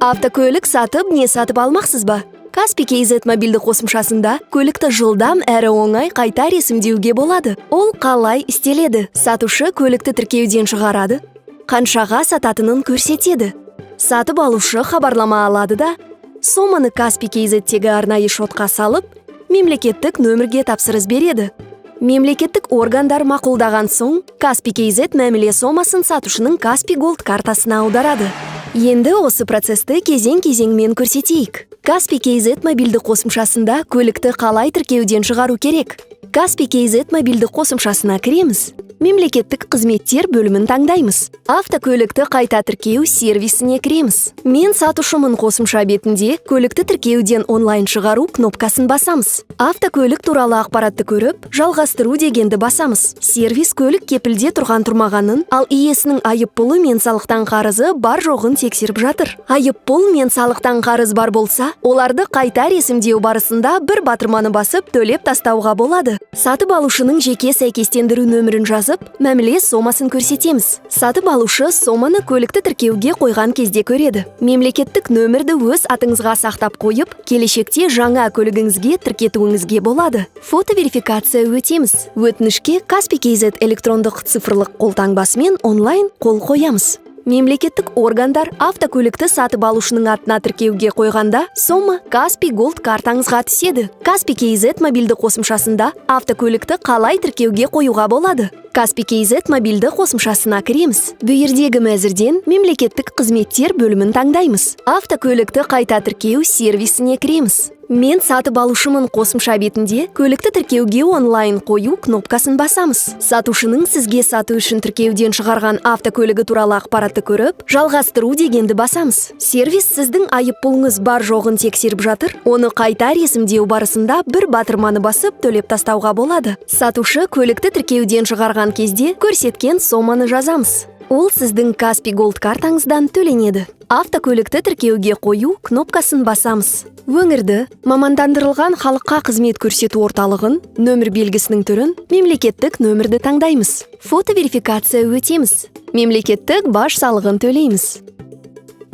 Автокөлік сатып не сатып алмақсыз ба? Kaspi KZ мобильді қосымшасында көлікті жылдам әрі оңай қайта ресімдеуге болады. Ол қалай істеледі? Сатушы көлікті тіркеуден шығарады, қаншаға сататынын көрсетеді. Сатып алушы хабарлама алады да, соманы Kaspi KZ-тегі арнайы шотқа салып, мемлекеттік нөмірге тапсырыс береді. Мемлекеттік органдар мақұлдаған соң, Kaspi KZ мәміле сомасын сатушының Kaspi Gold картасына аударады. Енді осы процесті кезең-кезеңмен көрсетейік. Kaspi KZ мобильді қосымшасында көлікті қалай тіркеуден шығару керек? Kaspi KZ мобильді қосымшасына кіреміз. Мемлекеттік қызметтер бөлімін таңдаймыз. Автокөлікті қайта тіркеу сервисіне кіреміз. «Мен сатушымын» қосымша бетінде «Көлікті тіркеуден онлайн шығару» кнопкасын басамыз. Автокөлік туралы ақпаратты көріп, «Жалғастыру» дегенді басамыз. Сервис көлік кепілде тұрған тұрмағанын, ал иесінің айыппұлы мен салықтан қарызы бар жоғын тексеріп жатыр. Айыппұл мен салықтан қарыз бар болса, оларды қайта ресімдеу барысында бір батырманы басып, төлеп тастауға болады. Сатып алушының жеке сәйкестендіру нөмірін жазып, мәміле сомасын көрсетеміз. Сатып алушы соманы көлікті тіркеуге қойған кезде көреді. Мемлекеттік нөмірді өз атыңызға сақтап қойып, келешекте жаңа көлігіңізге тіркетуіңізге болады. Фото верификация өтеміз. Өтінішке Kaspi KZ электрондық цифрлық қолтаңбасымен онлайн қол қоямыз. Мемлекеттік органдар автокөлікті сатып алушының атына тіркеуге қойғанда, сома Kaspi Gold картаңызға түседі. Kaspi KZ мобильді қосымшасында автокөлікті қалай тіркеуге қоюға болады? Kaspi KZ мобильді қосымшасына кіреміз. Бүйірдегі мәзірден «Мемлекеттік қызметтер» бөлімін таңдаймыз. Автокөлікті қайта тіркеу сервисіне кіреміз. «Мен сатып алушымын» қосымша бетінде «Көлікті тіркеуге онлайн қою» кнопкасын басамыз. Сатушының сізге сату үшін тіркеуден шығарған автокөлігі туралы ақпаратты көріп, «Жалғастыру» дегенді басамыз. Сервис сіздің айыппұлыңыз бар жоғын тексеріп жатыр. Оны қайта ресімдеу барысында бір батырманы басып, төлеп тастауға болады. Сатушы көлікті тіркеуден шығарған кезде көрсеткен соманы жазамыз. Ол сіздің Kaspi Gold картаңыздан төленеді. «Автокөлікті тіркеуге қою» кнопкасын басамыз. Өңірді, мамандандырылған халыққа қызмет көрсету орталығын, нөмір белгісінің түрін, мемлекеттік нөмірді таңдаймыз. Фото верификация өтеміз. Мемлекеттік баж салығын төлейміз.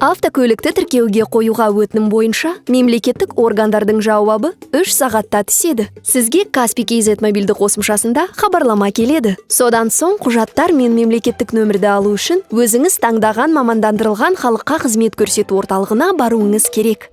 Автокөлікті тіркеуге қоюға өтінім бойынша мемлекеттік органдардың жауабы 3 сағатта түседі. Сізге Kaspi KZ мобильді қосымшасында хабарлама келеді. Содан соң құжаттар мен мемлекеттік нөмірді алу үшін өзіңіз таңдаған мамандандырылған халыққа қызмет көрсету орталығына баруыңыз керек.